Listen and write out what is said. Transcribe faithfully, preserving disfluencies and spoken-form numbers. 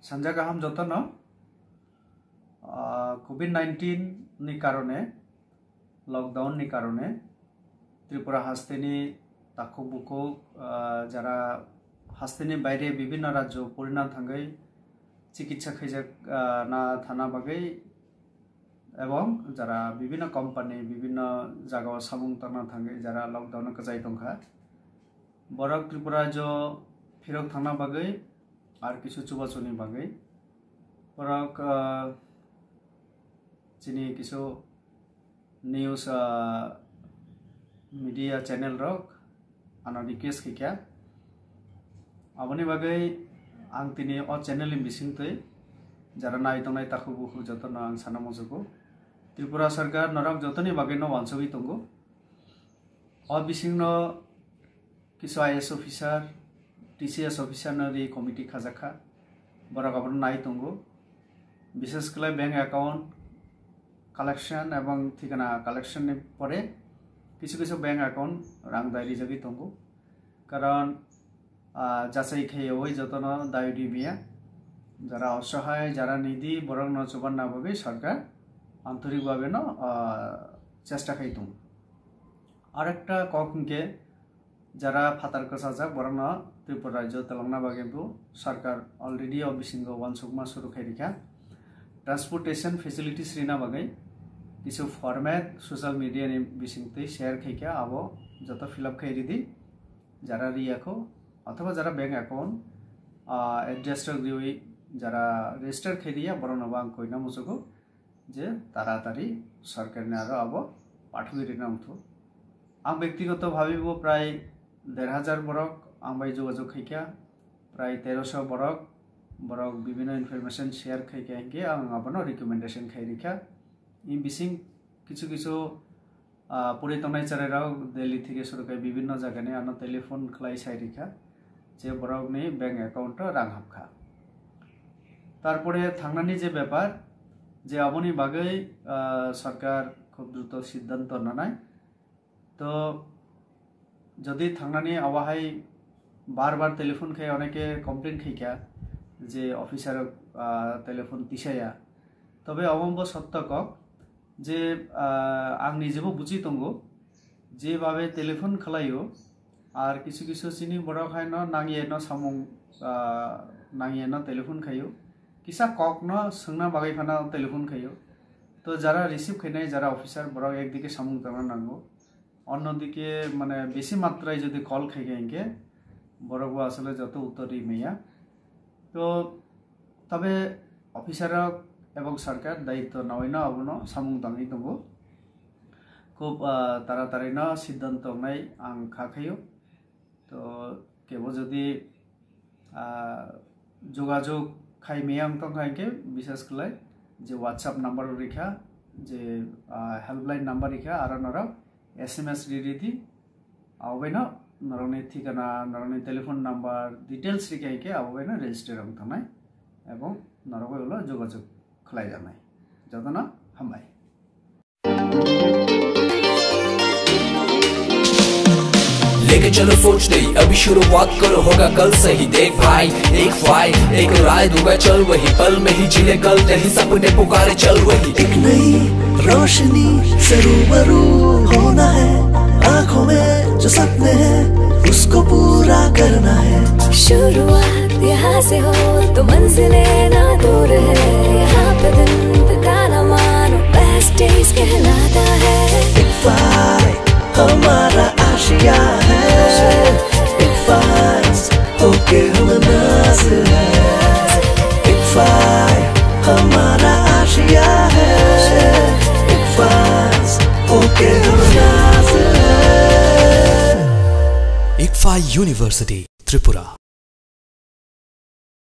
Sanja kaham jotono, ah, covid nineteen ni karone, lockdown ni karone, Tripura hasteni takhuk bukhuk, ah, jara hasteni baire bibhinno rajyo purina thangwi chikitsa khaijak, ah, na thana bagwi, ebong jara bibhinno company, bibhinno jagao samung tangna thangwi jara lockdown o kwchai tongkha. Borok Tripura rajyo phirok thangna bagwi ar kisu chubachuni bagwi. Borok, ah, chini kisu news, ah, media channel rok ano request khaikha. Aboni bagwi ang tini o channel ni bisingtwi jara nai tongnai takhuk bukhuk jotono ang sana muchugo. Tripura sarkar norok jotoni bagwi no wansugwi tongo. O bisingno kisu I A S officer, T C S officer no ri committee khajakha. Borok abono nai tongo. Bishes khlai bank account collection ebong thikana collection ni pore kisu kisu bank account rang dai rijagwi tongo. Karon, ah, jachai khaiwi jotono dai ri maya. Jara osohai, jara nidi, borokno chubanna bagwi sarkar antorik bhabe no, ah, chesta khai tongo. Arekta kok hwnkhe, jara phatar kwchajak borokno Tripura rajyo twlangna bagwi bo sarkar already o bisingo uansukma suru khai rikha. Transportation facilities rina bagwi kisu format social media ni bisingtwi share khaikha, abo joto fill up khai ridi. Jara riyakho othoba jara bank account, ah, address rok riwi jara register khai riya, borokno bo ang koina muchugo je taratari sarkarni aro abo pathogwi rina wngthu. Ang bektigoto bhabi bo prai der hajar borok ang bai jogajog khaikha, prai teroso borok, borok bibhinno information share khaikha hinkhe ang abono recommendation khai rikha. Ni bising kisu kisu, ah, puri tongnai cherairok Delhi theke suru khai bibhinno jagani ano telephone khlai sai rikha je borokni bank account o rang hapkha. Tarpore thangnani je bepar, je aboni bagwi, ah, sarkar khub druto siddhanto nanai. To jodi thangnani awahai bar bar telephone khai oneke complain khaikha je officer, ah, telephone tisaya. Tobe omo bo sotto kok je, ah, ang nijebo buji tongo, jebabe telephone khlaio, ar kisu kisu chini borok haino nangyeno samung, ah, nangyeno telephone khaio, kisa kokno swngna bagwi phano telephone khaio. To jara receive khainai, jara officer, borok ekdike samung tangna nango. Onnodike, mane, besi matrai jodi call khaikha hinkhe borok bo asole joto uttor ri maya. To tobe officer rok ebong sarkar daitto nawi no abono samung tangwi tongo. Khub, ah, taratari no siddhanto wngnai ang kha khaio. To kebo jodi, ah, jogajog khai maya wng tongkha hinkhe bishes khlai je WhatsApp number rikha, je, ah, helpline number rikha, aro norok S M S ri ridi. Abo baino norokni thikana, norokni telephone number, details rikha hinkhe abo baino register wng thangnai ebong norok bai ulo jogajog khlai jaknai. Jotono hambai. लेके चलो सोच नहीं, अभी शुरुआत करो, होगा कल सही। देख भाई, एक फाइल, एक राय दूंगा, चल वही पल में ही जी ले कल नहीं, सपने पुकारे, चल वही। एक नई रोशनी से रूबरू होना है, आंखों में जो सपने हैं उसको पूरा करना है। शुरुआत यहाँ से हो तो मंजिलें ना दूर है, यहाँ पे दिन बिताना मानो बेस्ट डेज कहलाता है। एक फाइल हमारा आशिया है, एक फाइल होके हम नाज है। एक फाइल हमारा आशिया है, एक फाइल होके हम नाज है। Ikfa University, Tripura.